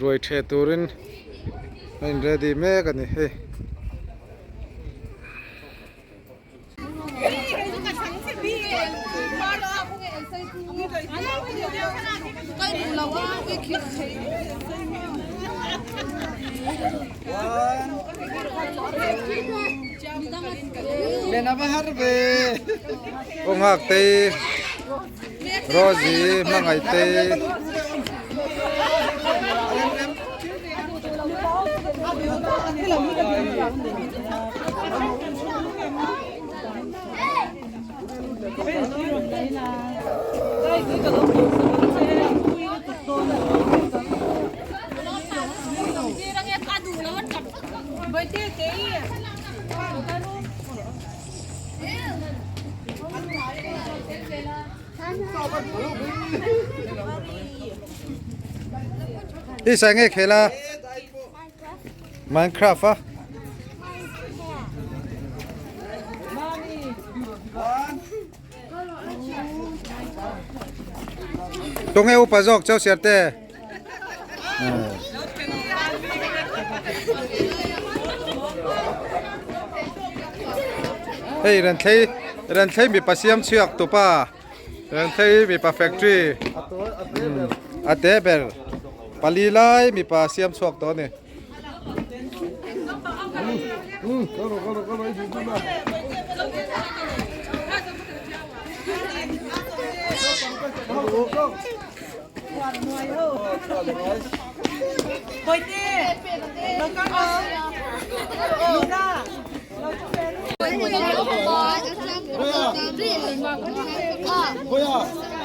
Ruai ṭheh turin a in ready mek a ni hei. Aw nghak te Rosie hmangaih te. I sai nge khel a Minecraft a Tunge upa zawk chau siar te. Hei Renthlei Renthlei mipa siam chhuak tupa Renthlei mipa factory a te ber pali lai mipa siam chhuak tawh a ni.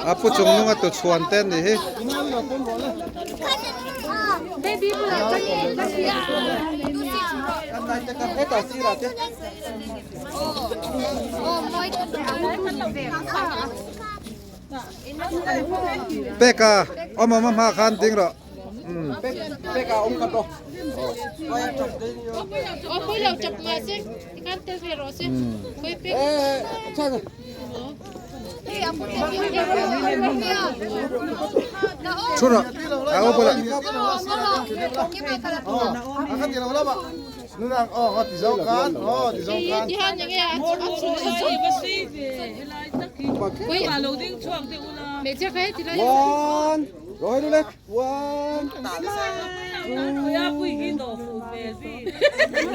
A pu chung nunga tu chhuan te an nih hi. Peka awm awm a hma khan ding rawh. Peka awm khat aw. Thu rawh a aw bulah.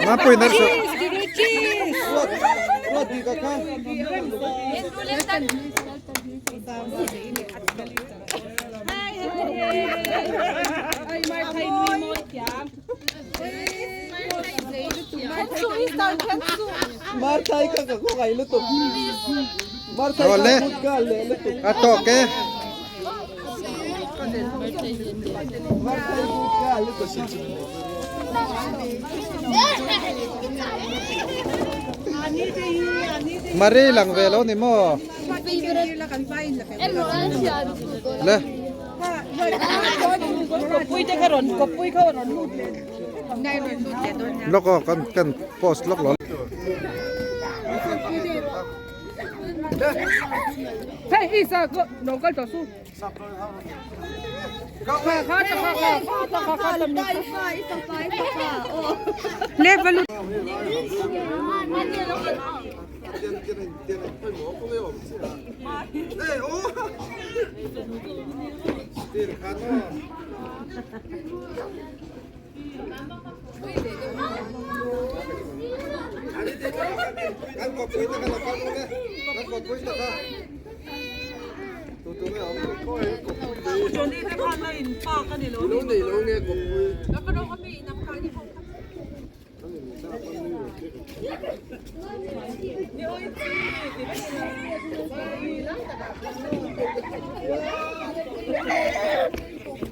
Mapui nar su. Rồi le. A tawk e. Marie lang ve lo ni maw? Le. Lawk aw kan kan post lawk lo.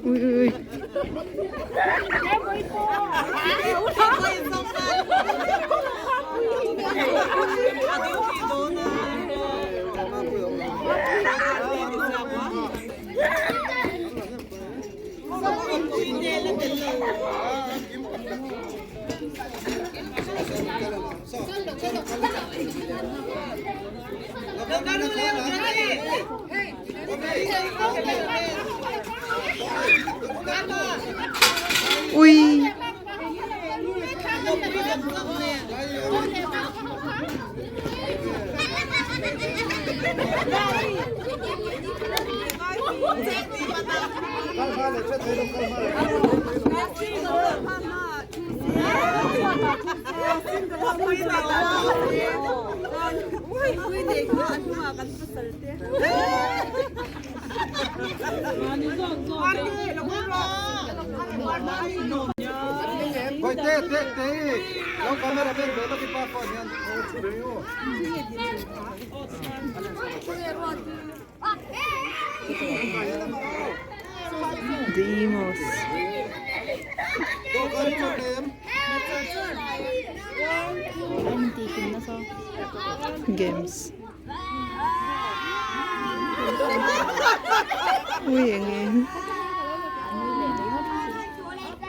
Ui ui ui. Ui. Demos. Games. Ui eng nge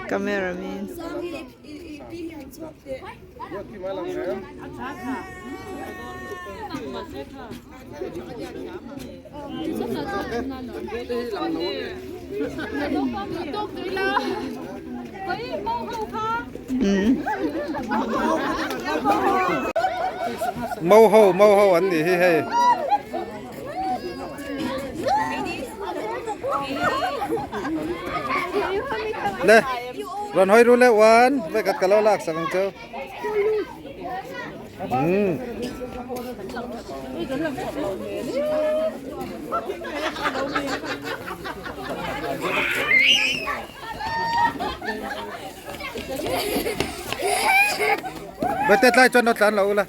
camera man. Mau ho mau ho an nih hi hei. Le rawn hawi ru le one vekhat ka lo lak sak ang chu. Umm. Bete tlai chuan lo tlan lo ula.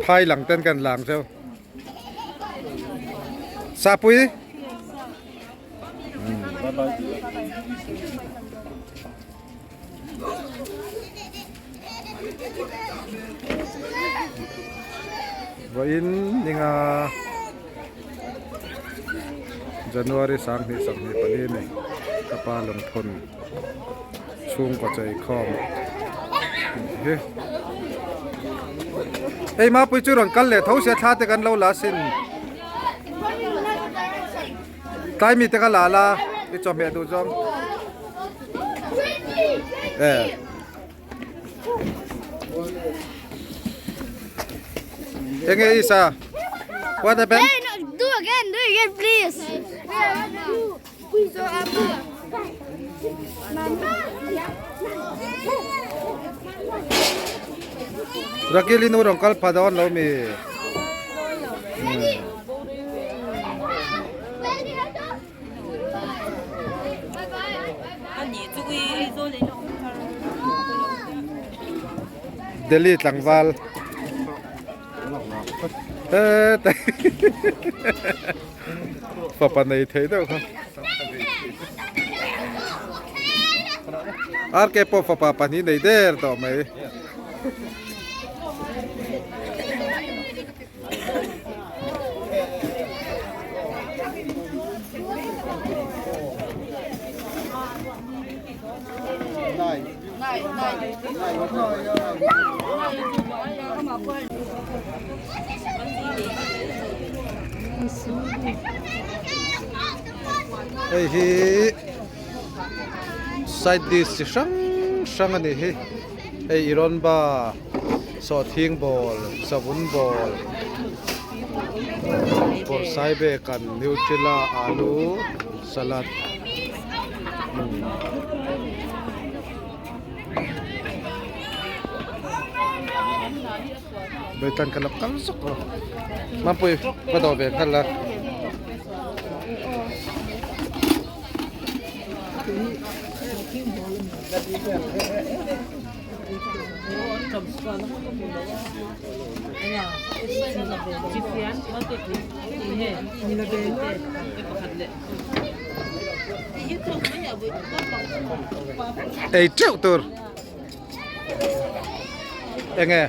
Phai lang ten kan lang cheu. Sapui. Vawiin ninga January 20 24 ni ka pa lungphun chhungkaw chei khawm hi hei mapui chu rawn kal leh tho sia thla te kan lo la sin. Tlai mi te kha la la i chawhmeh duh zawng e enge isa what happened Hey, no, do again, do again, please. Rakili nu rong kal pha dawn lo mi Delhi tlangval Fapa nei thei deuh kha. RK pawh fapa pahnih nei der tawh mai. Hei hi side dish chi hrang hrang a ni hi. Hei irawnba sawhthing bawl savun bawl pawrhsai bekan nutella alu salad Beitan ka lo kal zawk a Mapuii va dawh ve nghal la. Ei teuh tur enge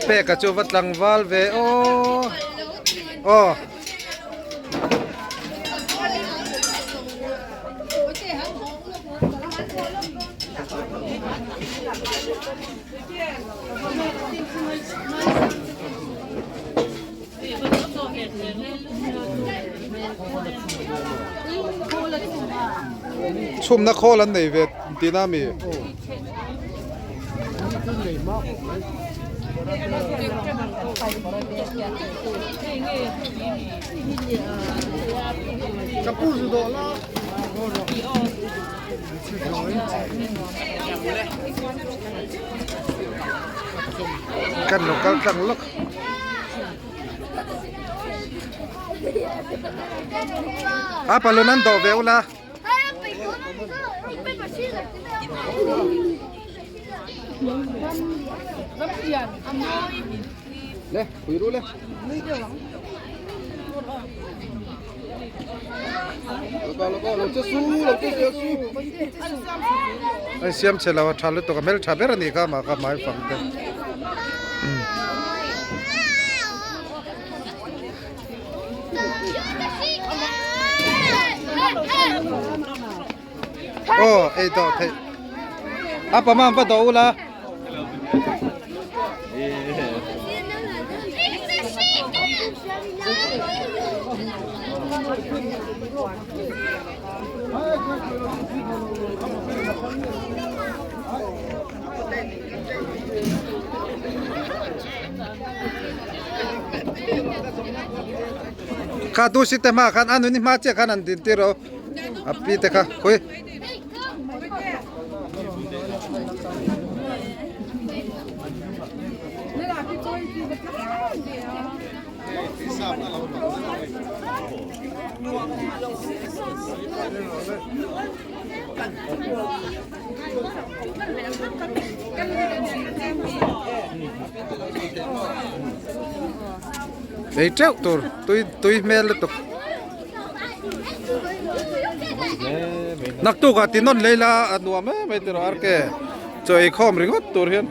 Peka chu va tlangval ve aw aw. Chhumna khawl an nei ve tihna ami? Kan lo kal tlang lawk. A palun an dawh ve ula. Le, pui ru le. Ai siam che lo a tha lutuk a hmel tha ber a ni kha mah kha hmai fang te. Aw ei tawh theih a pama va dawh ula. Kha tu si te hma khan a nuni hma chiah khan an din tir o a pi te kha khawi. Ei teuh tur tui tui hmel lutuk naktuk ah ti nawn lei la a nuam em mai tiraw arke chaw ei khawm ringawt tur hian.